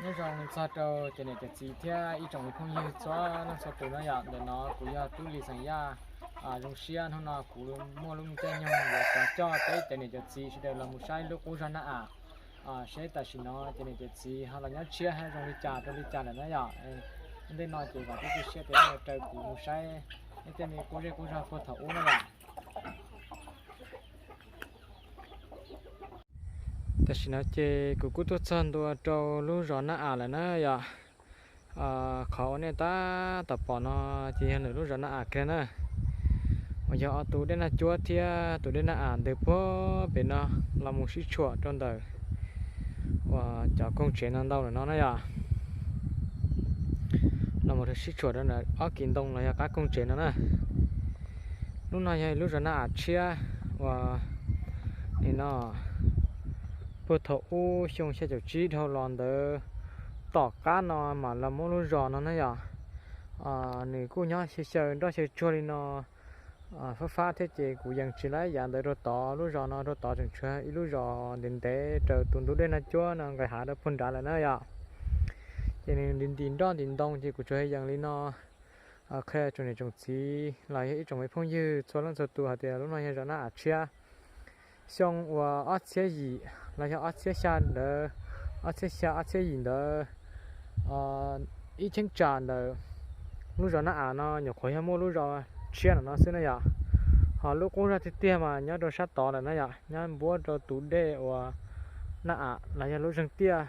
Nyob zoo txog rau cov niam cov txiv thiab ib tsoom phooj ywg txhua leej txhua tus na yom. Ntawm no kuv yog Tub Lis xeem Yaj. Zoo siab hnub no kuv muaj lub caij nyoog yuav los coj peb cov niam cov txiv sawv daws los mus saib lub qub zog Nab Am, seb tam sim no cov niam cov txiv ho los nyob tshiab hab zoo li cas rau li cas lawm na yom. Ua ntej no ces vam thiab cia siab tias nej yuav raws kuv mus saib ib tej me qub zej qub zog puag thaum ub na yom. Tam sim no ces kuv kuj tuaj txog ntua rau lub zos Nab Am lawm na yom. Qhov uas nej tab tom pom no ces yog nws lub zos Nab Am kiag na. Uas yog ob tus dej Naj Cuab thiab tus dej Nab Am ntws puag pem no los mus sib tshuam rau ntawm uas cov koog tsev no ntau lawm no na yom. Los mus sib tshuam rau ntawm ob kis ntoo los yog qab koog tsev no na. Lub no yog lub zos Nab Am tshiab uas nim no puag thaum ub xyoo xya caum tsib dhau los ntawd tom qab no mam los muab lub zos no na yom. Nws kuj nyob xyaw xyaw nroj xyaw tsuag li no fab fab thiab ces kuv yees tsis laib yav ntawd rau tod, lub zos no rau tod tseem tshuav ib lub zos ntev ntev raws tus ntug dej Naj Cuab no nqes hav rau puag nrad lawm na yom. Ces nws ntim ntim nroj ntim ntoo ces kuv tsuas yees li no qhia tsoom niam tsoom txiv los yog ib tsoom me phooj ywg txhua leej txhua tus hais tias lub no yog zos Nab Am tshiab. Xyoo uas ob txhiab yim los yog ob txhiab xya ntawd, ob txhiab xya ob txhiab yim ntawd, ib cheeb tsam ntawd, lub zos Nab Am no nyuam qhuav yog muaj lub zos tshiab no no xwb na yom. Ho lub qub zog tiag tiag mas nyob rau sab tod lawm na yom, nyob npuab rau tus dej uas Nab Am los yog lub zeeg tiaj,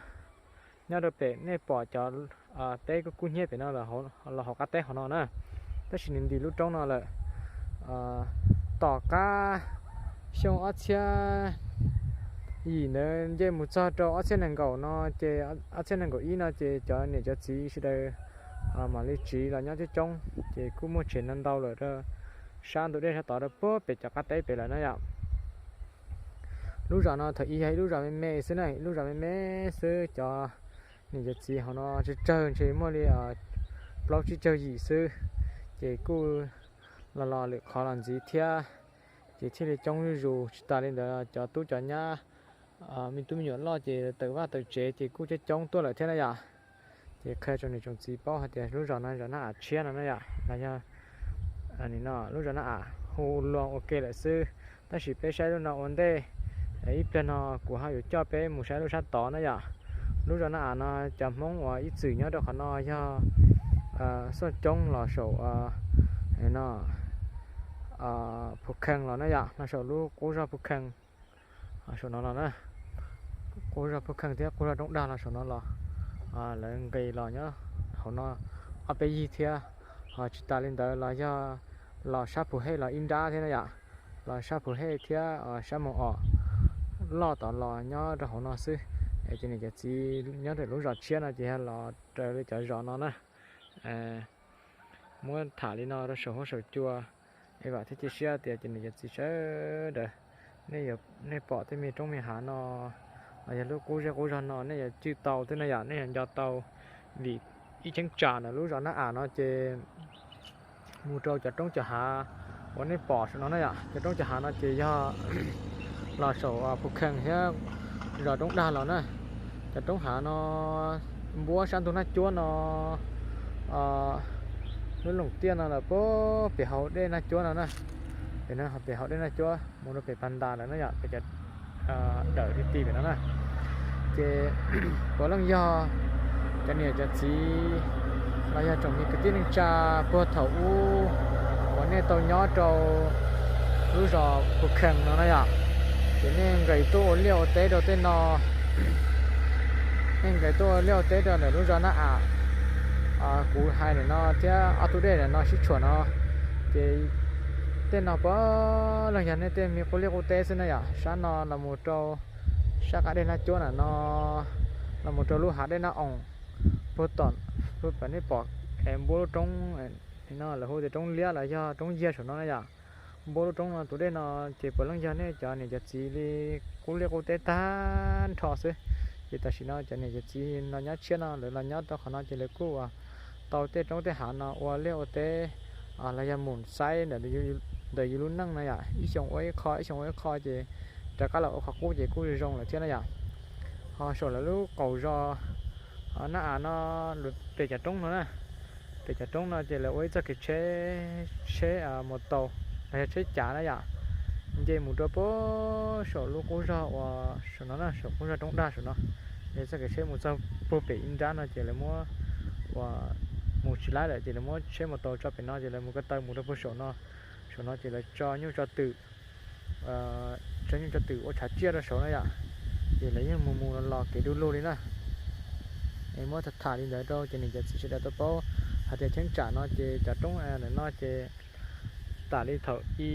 nyob rau pem nej pom cov teb kub kub hnyiab pem no los hauv qab teb hauv no na. Tab sis nws ntim lub roob no lawm. Tom qab xyoo ob txhiab yim ntawd nce mus txog rau ob txhiab nees nkaum no ces, ob txhiab nees nkaum ib no ces cov niam cov txiv sawv daws mam li tsiv los nyob coob coob ces kuj muaj tsev no ntau lawm rau sab ntug dej sab tod rau puag pem cov qab teb pem lawm na yom. Lub zos no thaum ub yog ib lub zos me me xwb na, ib lub zos me me xwb, cov niam cov txiv hauv no tsawg tsawg ntshe muaj li plaub tsib caug yim xwb, ces kuj los los lwm qhov los ntxiv thiab, ces thiaj li coob zuj zus. Tsis tas li ntawd cov tub cov nyab me tub me nyuam loj ces tawm vaj tawm tsev ces kuj coob coob tuaj lawm thiab na yom. Ces qhia tsoom niam tsoom txiv paub hais tias lub zos no zos Nab Am tshiab no na yom, los yog lub zos Nab Am hu luag ua ke lawm xwb. Tab sis peb saib lub no ua ntej, ib pliag no kuv ho yuav coj peb mus saib lub sab tod na yom. Lub zos Nab Am no cov Hmoob uas ib txwm nyob rau qhov no yog Xuaj Coob los saum no, Phu Khees los na yom, los saum lub qub zog Phu Khees saum no los na. Qub zog Phu Khees thiab qub zog Roob Dag los saum no los, lawv nqis los nyob hauv no ob peb yig thiab. Ho tsis tas li ntawd los yog los sab Phu Hej los ib nrab thiab na yom, los sab Phu Hej thiab sab Moos Om loj tod los nyob rau hauv no xwb. Es cov niam cov txiv nyob rau lub zos tshiab no ces yog los raws li cov zos no na. Muab tham li no rau saum huab saum cua, es vam thiab cia siab tias cov niam cov txiv sawv daws, nej pom tej me roob me hav no los yog lub qub zej qub zog no nej yuav cwj tau thiab na yom, nej yuav nco tau. Vim ib cheeb tsam ntawm lub zos Nab Am no ces mus rau cov roob cov hav uas nej pom saum no na yom, cov roob cov hav no ces yog los saum Phu Khees thiab zos Roob Dag los na. Cov roob hav no npuab sab ntug Naj Cuab no, lub Loos Tiaj no lawm puag pem hauv dej Naj Cuab no na. Pem no pem hauv dej Naj Cuab mus rau pem Pag Ntas lawm na yom, pem cov dawm ti ti pem no na. Ces puav leej yog cov niam cov txiv los yog tsoom me kwv tij neej tsa puag thaum ub uas nej tau nyob rau lub zos Phu Khees no na yom, ces nej nqes tuaj ua liaj ua teb rau tej no, nej nqes tuaj ua liaj ua teb rau ntawm lub zos Nab Am kuv hais ntawm no thiab ob tug dej ntawm no sib tshuam no, ces tej no puav leej yog nej tej me qub liaj qub teb xwb na yom. Sab no los mus rau sab qab dej Naj Cuab ntawm no, los mus rau lub hav dej Naj Oos, puag tom, puag tom nej pom es npuab lub roob no lawv hu tias roob liab los yog roob yiag saum no na yom. Npuab lub roob no tus dej no ces puav leej yog nej cov niam cov txiv li qub liaj qub teb tag nrho xwb. Ces tam sim no cov niam cov txiv los nyob tshiab no lawv los nyob rau qhov no ces lawv kuj uas tau tej roob tej hav no ua liaj ua teb los yog mus xaiv ntawm yus lub neej na yom, ib xyoo ua ib qho ib xyoo ua ib qho ces rov qab los ua qhov qub ces kuj zoo lawm thiab na yom. Ho saum lawv lub qaum zos Nab As no, pem cov roob no na, pem cov roob no ces lawv ua ib txoj kev tsheb, tsheb mus taus los yog tsheb cav na yom, nce mus rau puag saum lub qub zog uas saum no na, saum qub zog roob daj saum no. Ces txoj kev tsheb mus txog puag pem ib nrab no ces lawv muab, uas mus tsis laib lawm ces lawv muab tsheb mus taus tso pem no ces lawv mus ko taw mus rau puag saum no. Saum no ces lawv tso nyuj tso twm, tso nyuj tso twm ua tshav tsiaj rau saud na yom. Ces lawv yeej mus mus los los kev du lug li na. Es muab tham tham li ntawd rau cov niam cov txiv sawv daws tau paub hais tias cheeb tsam no ces cov roob ntawm no ces tam li thaum i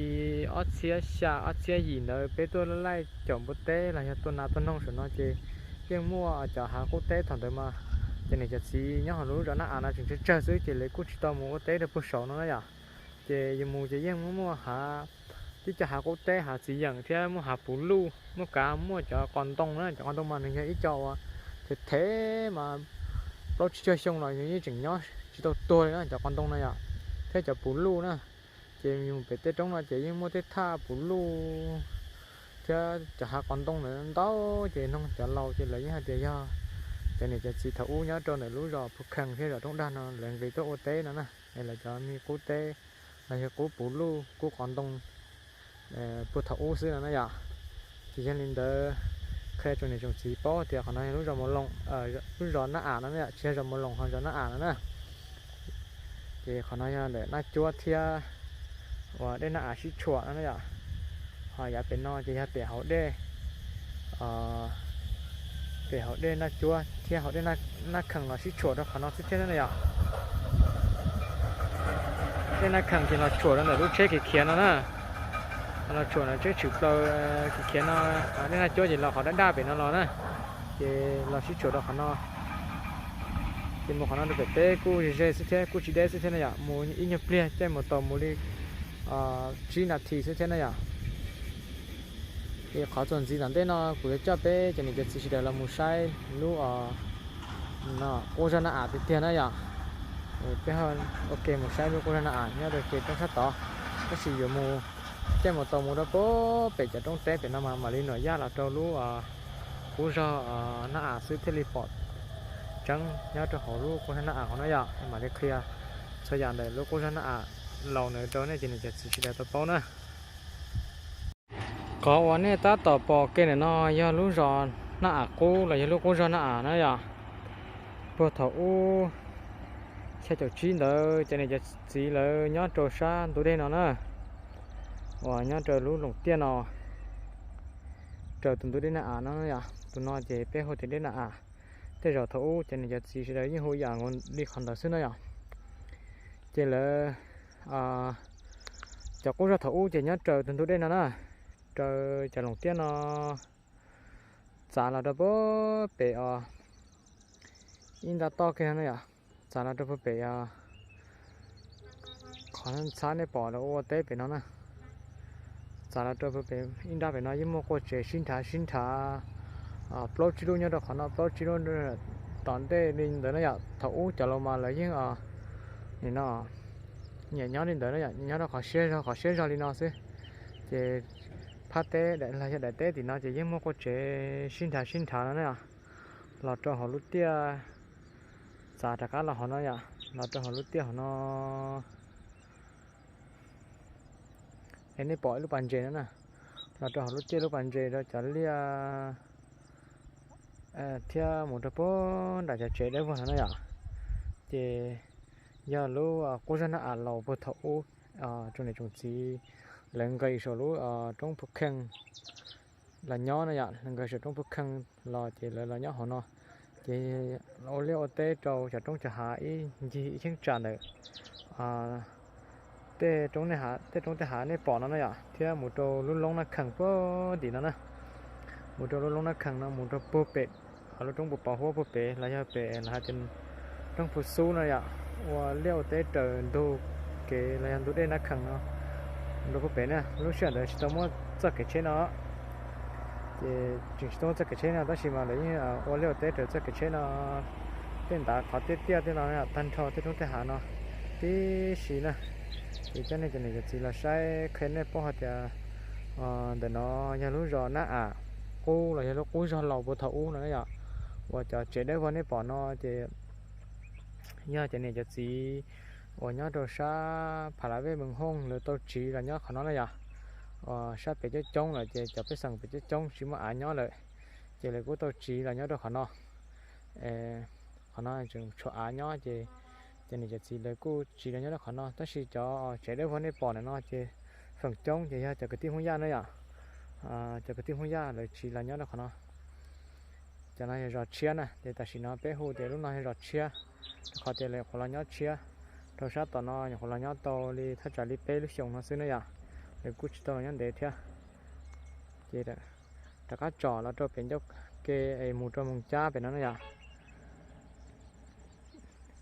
ob txhiab xya ob txhiab yim ntawd peb tuaj laij caum npua teb los yog tua nas tua noog saum no ces yeej muaj cov hav qub teb thaum ntawd mas cov niam cov txiv nyob hauv lub zos Nab As no tseem tsawg tsawg xwb ces lawv kuj tsis tau mus ua teb rau puag saud no na yom. Ces yus mus ces yeej muaj muaj hav, tib co hav qub teb, hav txiv yeem thiab muaj hav puv luj, muaj kav, muaj cov qos ntoo na. Cov qos ntoo mas nws yog ib co uas thev thev mas plaub tsib caug xyoo los nws yeej tseem nyob tsis tau tuag li na cov qos ntoo no yom, thiab cov puv luj na. Ces yus mus pem tej roob no ces yeej muaj tej thaj puv luj thiab cov hav qos ntoo ntawd ntau. Ces noog cov laus ces lawv yeej hais tias yog cov niam cov txiv thaum ub nyob rau ntawm lub zos Phu Khees thiab zos Roob Dag no lawv nqis tuaj ua teb no na, es lawv cov me qub teb los yog qub puv luj qub qos ntoo puag thaum ub xwb no na yom. Ces yog li ntawd qhia tsoom niam tsoom txiv paub tias qhov no yog lub zos Mus Loos, lub zos Nab As no na yom, tsis yog zos Mus Loos ho zos Nab As no na. Ces qhov no yog ntawm Nab Cuab thiab uas dej Nab As sib tshuam no na yom. Ho yav pem no ces yog pem hauv dej, pem hauv dej Nab Cuab thiab hauv dej Nab Khees los sib tshuam rau qhov no xwb thiab na yom. Dej Nab Khees ces los tshuam rau ntawm lub tsheb khiav khiav no na. Los tshuam ntawm tsheb tshwm plaws khiav khiav no, dej Nab Cuab ces los qhov daj daj pem no los na. Ces los sib tshuam rau qhov no. Ces mus qhov no rau pem teb kuj ze ze xwb thiab kuj tsis deb xwb thiab na yom, mus ib nyuag pliag caij mus tau mus li tsib nas this xwb thiab na yom. Ces qhov txuas ntxiv tom ntej no kuv yuav coj peb cov niam cov txiv sawv daws los mus saib lub qub zog Nab As tiag tiag na yom. Peb ua ke mus saib lub qub zog Nab As nyob rau ces roob sab tod, tab sis yuav mus caij mus tau mus rau puag pem cov roob teb pem no mas mam li nuam yaj los rau lub qub zog Nab As xwb thiaj li pom tseeb nyob rau hauv lub qub zog Nab As hauv no yom. Mam li qhia txhua yam ntawm lub qub zog Nab As laus ntawd rau nej cov niam cov txiv sawv daws tau paub na. Qhov uas nej tab tom pom ke ntawm no yog lub zos Nab As qub los yog lub qub zog Nab As na yom. Puag thaum ub xya caum tsib ntawd cov niam cov txiv lawv nyob rau sab ntug dej no na, uas nyob rau lub loos tiaj no, raws tus ntug dej Nab As no yom. Tus no ces peb hu tias dej Nab As. Tej zaum thaum ub cov niam cov txiv sawv daws yeej hu yam nkaus li qhov ntawd xwb na yom. Ces lawv, cov qub zog thaum ub ces nyob raws tus ntug dej no na, raws cov loos tiaj no txav los rau puag pem os, ib nta toj kiag no na yom, txav los rau puag pem os. Qhov ntxhab nej pom lawv ua teb pem no na, txav los rau puag pem ib nrab pem no yeej muaj quaj tsev sib nrhav sib nrhav plaub tsib lub nyob rau qhov no, plaub tsib lub tom ntej li ntawd na yom. Thaum ub cov laus mas lawv yeej, nim no, nyiam nyob li ntawd na yom, nyob rau qhov siab zog qhov siab zog li no xwb. Ces phab teb los yog daim teb tim no ces yeej muaj quaj tsev sib nrhav sib nrhav no na yom, los rau hauv lub tiaj, txav rov qab los hauv no yom, los rau hauv lub tiaj hauv no. Es nej pom ib lub pas ntses no na, los rau hauv lub tiaj lub pas ntses rau cov liaj thiab mus rau puag nram cov tsev dawb vog no na yom. Ces yog lub qub zog Nab As laus puag thaum ub, tsoom niam tsoom txiv lawv nqis saum lub roob Phu Kheej los nyob na yom, lawv nqis saum roob Phu Kheej los ces lawv los nyob hauv no. Ces ua liaj ua teb rau cov roob cov hav ib ncig ib cheeb tsam ntawm tej roob tej hav nej pom no na yom, thiab mus rau lub loob Nab Khees puag tim no na. Mus rau lub loob Nab Khees no mus rau puag pem, lub roob puag pov huab puag pem los yog pem lawv hais tias roob Phu Xub no yom, ua liaj ua teb raws ntug kev los yog ntug dej Nab Khees no. Mus rau puag pem na, lub sij hawm ntawd tsis tau muaj txoj kev tsheb no, ces tseem tsis tau muaj txoj kev tsheb no tab sis mas lawv yeej ua liaj ua teb raws txoj kev tsheb no. Tej ntav qhov tiaj tiaj tej no tag nrho tej roob tej hav no tib si na. Ces coj nej cov niam cov txiv los saib qhia nej paub hais tias ntawm no yog lub zos Nab As qub los yog lub qub zog laus puag thaum ub no na yom. uas cov tsev dawb vog nej pom no ces yog cov niam cov txiv uas nyob rau sab Pha La Vej Mees Hooj lawv tau tsiv los nyob qhov no na yom. Uas sab pem coob coob lawm ces cov pej xeem pem coob coob tsis muaj av nyob lawm, ces lawv kuj tau tsiv los nyob rau qhov no. Qhov no tseem tshuav av nyob ces cov niam cov txiv lawv kuj tsiv los nyob rau qhov no, tab sis cov tsev dawb vog nej pom ntawm no ces feem coob ces yog cov kwv tij Hmoob Yaj na yom. Cov kwv tij Hmoob Yaj lawv tsiv los nyob rau qhov no. Cov no yog zos tshiab na, ces tam sim no peb hu tias lub no yog zos tshiab, rau qhov tias lawv nyuam qhuav los nyob tshiab, rau sab tom no nyuam qhuav los nyob tau li thaj tsam li peb lub xyoos no xwb na yom. Lawv kuj tsis tau los nyob ntev thiab. Ces rov qab tsom los rau pem ncauj ke es mus rau Moos Cab pem no na yom.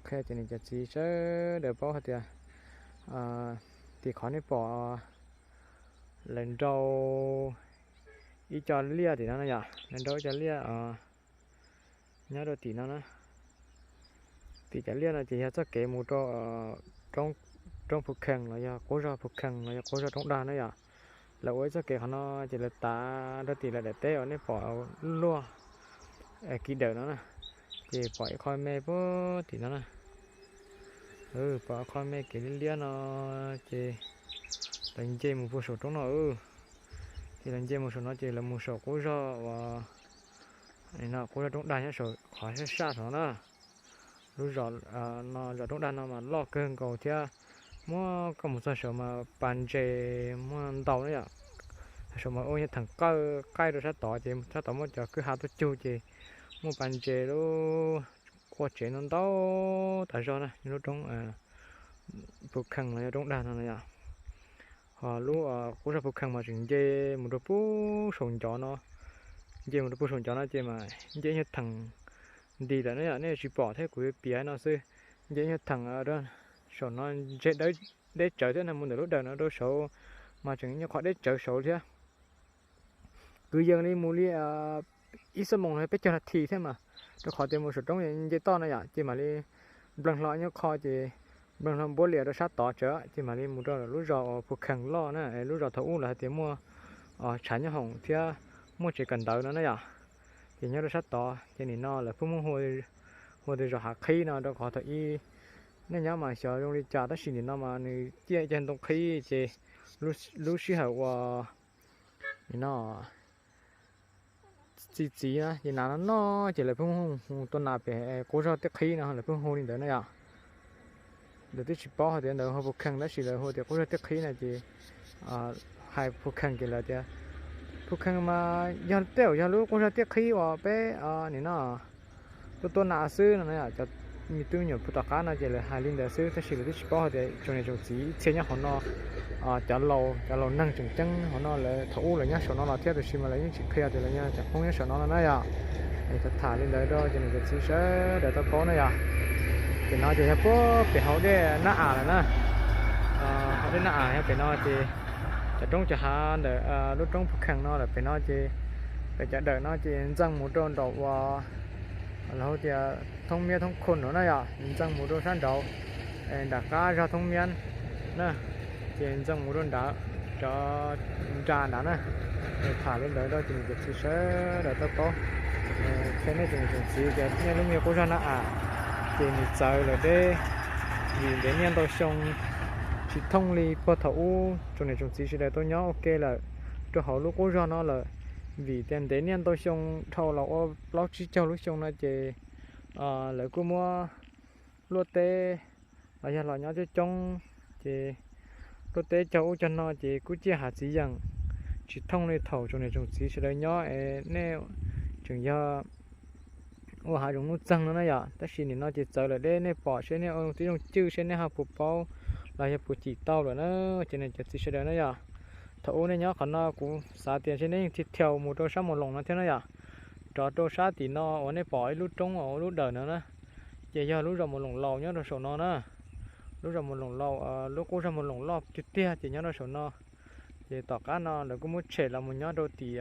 Qhia cov niam cov txiv sawv daws paub hais tias tim qhov nej pom lawv nrau ib co liaj tim no na yom, lawv nrau ib co liaj nyob rau tim no na. Tim cov liaj no ces yog txoj kev mus rau roob Phu Khees los yog qub zog Phu Khees los yog qub zog Roob Dag na yom. Lawv ua ib txoj kev qhov no ces lawv tav rau tim lawv daim teb uas nej pom luaj kiv dawm no na, ces pom ib qho me puag tim no na. Pom qho me kev liab liab no ces lawv nce mus puag saum roob no. Ces lawv nce mus saum no ces lawv mus saum qub zog uas no, qub zog Roob Dag nyob saum qhov sab saj saum no na. Lub zos no, zos Roob Dag no mas loj kawg nkaus thiab, muab koj mus txog saum mas pas ntses muaj ntau na yom. Saum mas ua nyuag theem qawj qaij rau sab tod ces sab tod muaj cov kwj ha tuaj cug ces muaj pas ntses lub quaj tsev no ntau tas zog na, lub roob Phu Khees los yog Roob Dag no na yom. Ho lub qub zog Phu Khees mas tseem nce mus rau puag saum ncov no, nce mus rau puag saum ncov no ces mas nce nyuag theem nti lawm na yom, nej tsis pom thiab kuv yuav piav no xwb. Nce nyuag theem saum no ntseg deb tsawv thiab na, mus ntawm lub dawm no rau saud mas tseem nyuag qhov deb tsawv saud thiab. Kwv yees li mus li ib xuab moos los peb caug nas this thiab mas, rau qhov tias mus saum roob nce toj na yom, ces mam li npleeg hlo nyuag qho ces npleeg hlo npuab lias rau sab tod tsawv ces mam li mus rau lub zos uas Phu Khees loj na, lub zos thaum ub lawv hais tias muaj tshav nyob hoom thiab muaj tsev kawm ntawv no na yom. Ces nyob rau sab tod ces nim no lawv pheej muab hu tias zos Hav Qhib no rau qhov thaum ub nej nyob mas xyov zoo li cas tab sis nim no mas nws ciaj ib cag ntoo qhib ces lub sij hawm uas nim no txi txiv na ces nas no no ces lawv pheej hu tua nas pem qub zog Tiaj Qhib no lawv pheej hu li ntawd na yom. Lawv twb tsis paub hais tias ntawd hu Phu Khees tab sis lawv hu tias qub zog Tiaj Qhib no ces hais Phu Khees ces lawv tias Phu Khees mas yog tej zaum yog lub qub zog Tiaj Qhib uas peb nim no tua tua nas xwb no na. Cov me tub me nyuam puag tom qab no ces lawv hais li ntawd xwb tab sis lawv twb tsis paub hais tias tsoom niam tsoom txiv ib txhia nyob hauv no, cov laus cov laus neeg tseem ceeb hauv no lawv thaum ub lawv nyob saum no los thiab tab sis mas lawv yeej tsis qhia tias lawv yog cov Hmoob nyob saum no no na yom. Es tham li ntawd rau cov niam cov txiv sawv daws tau paub na yom. Ces no ces yog puag pem hauv dej Nab Am lawm na. Hauv dej Nab Am yog pem no ces cov roob cov hav ntawm lub roob Phu Khees no lawm pem no ces pem cov dawm no ces ntxeev mus rau nraum uas lawv hu tias Thoob Miab Thoob Khun no na yom, ntxeev mus rau sab nraud nram qab zog Thoob Miab na, ces ntxeev mus rau nrad, cov nra nrad na. Tham li ntawd rau cov niam cov txiv sawv daws tau paub. Qhia nej cov niam cov txiv tias nej lub me qub zog Nab Am ces nws txawv lawm deb vim ntev niaj ntau xyoo tsis thooj li puag thaum ub tsoom niam tsoom txiv sawv daws tau nyob ua ke lawm rau hauv lub qub zog no lawm. Vim tias ntev niaj ntau xyoo dhau los ua plaub tsib caug lub xyoo no ces lawv kuj muab luaj teb los yog los nyob coob coob ces luaj teb cog ub cog no ces kuj ciaj hav txiv yeem tsis thooj li thaum tsoom niam tsoom txiv sawv daws nyob es nej tseem yog ua hav zoov nuj txeeg no na yom. Tab sis nim no ces txawv lawm deb, nej pom seb nej ua tib zoo cwj seb nej ho puas paub los yog puas cim tau lawm na cov niam cov txiv sawv daws na yom. Thaum ub nej nyob qhov no kuv xav tias ntshe nej yeej thiaj thiau mus rau sab Mus Loos no thiab na yom. Rov rau sab tim no uas nej pom ib lub roob uas ua lub dawm no na, ces yog lub zos Mus Loos laus nyob rau saum no na. Lub zos Mus Loos laus, lub qub zog Mus Loos loj tiag tiag ces nyob rau saum no. Ces tom qab no lawv kuj muab tshem los mus nyob rau tim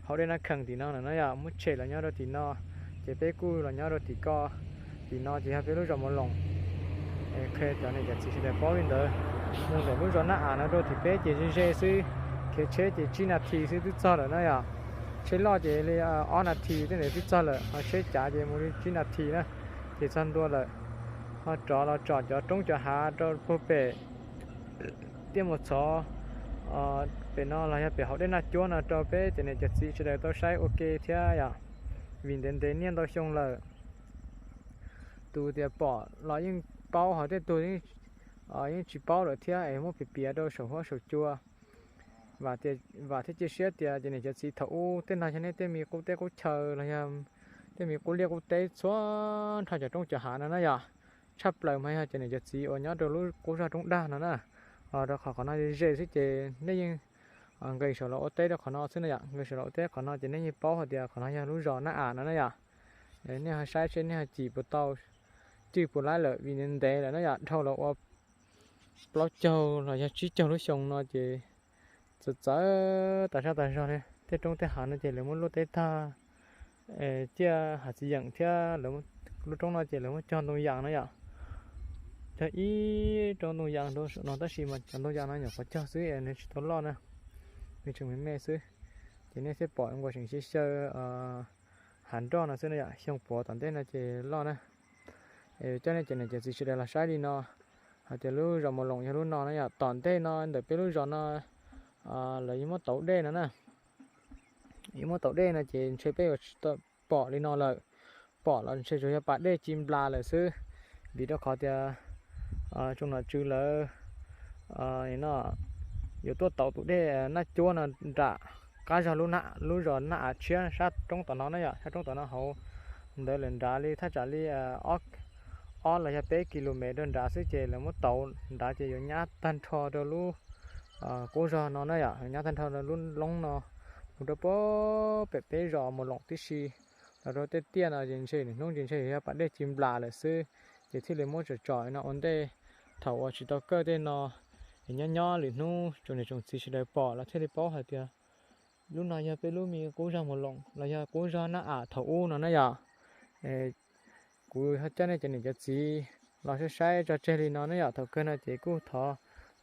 hauv dej Nab Khees tim no lawm na yom, muab tshem los nyob rau tim no. Ces peb kuj los nyob rau tim ko, tim no ces yog peb lub zos Mus Loos. Qhia cov niam cov txiv sawv daws paub li ntawd. Mus ntawm lub zos Nab Am no rau tim peb ces ze ze xwb, khiav tsheb ces tsib nas this xwb twb txog lawm na yom. Tsheb loj ces li ob nas this tej ntawd twb txog lawm, ho tsheb cav ces mus li tsib nas this na, ces txog ntua lawm. Ho rov los tsom cov roob cov hav rau puag pem Tiaj Mus Txhov pem no los yog pem hauv dej Naj Cuab no rau peb cov niam cov txiv sawv daws tau saib ua ke thiab yom. Vim ntev ntev niaj ntau xyoo lawm, tus tias pom los yeej paub, ho tej tug yeej tsis paub lawm thiab es muab piav piav rau saum huab saum cua. Vam thiab cia siab tias cov niam cov txiv thaum ub tej no yog nej tej me qub teb qub chaw los yog tej me qub liaj qub teb txhua nrho cov roob cov hav no na yom. Tshaj plaws mas yog cov niam cov txiv uas nyob rau lub qub zog Roob Dag no na, ho rau qhov qhov no ze ze xwb ces nej yeej nqis saum los ua teb rau qhov no xwb na yom. Nqis saum los ua teb qhov no ces nej yeej paub hais tias qhov no yog lub zos Nab Am no na yom. Nej ho saib seb nej ho cim puas tau, cim puas laib lawm vim ntev ntev lawm na yom, dhau los ua plaub caug los yog tsib caug lub xyoo no ces txawv txawv tas zaj tas zog li. Tej roob tej hav no ces lawv muab luaj teb tag, ciaj hav txiv yeem thiab. Lub roob no ces lawv muab cog ntoo yas na yom, cog ib roob ntoo yas rau saum no tab sis mas cov ntoo yas no nyuam qhuav cog xwb es nws tsis tau loj na, nws tseem me me xwb. Ces nej thiaj pom nkaus seem xyaw xyaw hav nroj no xwb na yom, xyoo puav tom ntej no ces loj na. Es coj nej cov niam cov txiv sawv daws los saib li no, hais tias lub zos Mus Loos yog lub no na yom. Tom ntej no ntawm peb lub zos no lawv yeej muab tauv dej no na, yeej muab tauv dej no ces ntshe peb yuav tsis pom li no lawm. Pom los ntshe tsuas yog pas dej ci nplas lawm xwb, vim rau qhov tias tsoom nom tswv lawv no yuav tuaj tauv tus dej Naj Cuab no nram qab zog lub zos Nab Am tshiab sab roob tom no na yom, sab roob tom no hauv ntawd lawm nrad li thaj tsam li ob los yog peb ki lu mev rau nrad xwb ces lawv muab tauv nrad ces yuav nyab tag nrho rau lub qub zog no na yom, yuav nyab tag nrho rau lub loob no mus rau puag pem peb zos Mus Loos tib si. Los rau tej tiaj no ces ntshe lwm hnub ces ntshe yuav yog pas dej ci nplas lawm xwb, ces thiaj li muab tsom tsom no ua ntej. Thaum uas tsis tau kawj tej no es nyob nyob lwm hnub tsoom niam tsoom txiv sawv daws pom los thiaj li paub hais tias lub no yog peb lub me qub zog Mus Loos los yog qub zog Nab Am thaum ub no na yom. Kuv coj nej cov niam cov txiv los saib saib tso tseg li no na yom. Thaum kawg no ces kuj thov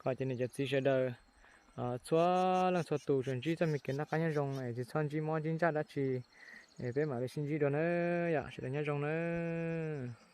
kom cov niam cov txiv sawv daws txhua leej txhua tus tsuas ntsib txoj me kev noj qab nyob zoo es tsis txhob ntsib mob ntsib ntsaj dab tsi. Peb mam li sib ntsib dua na yom, sawv daws nyob zoo nawb.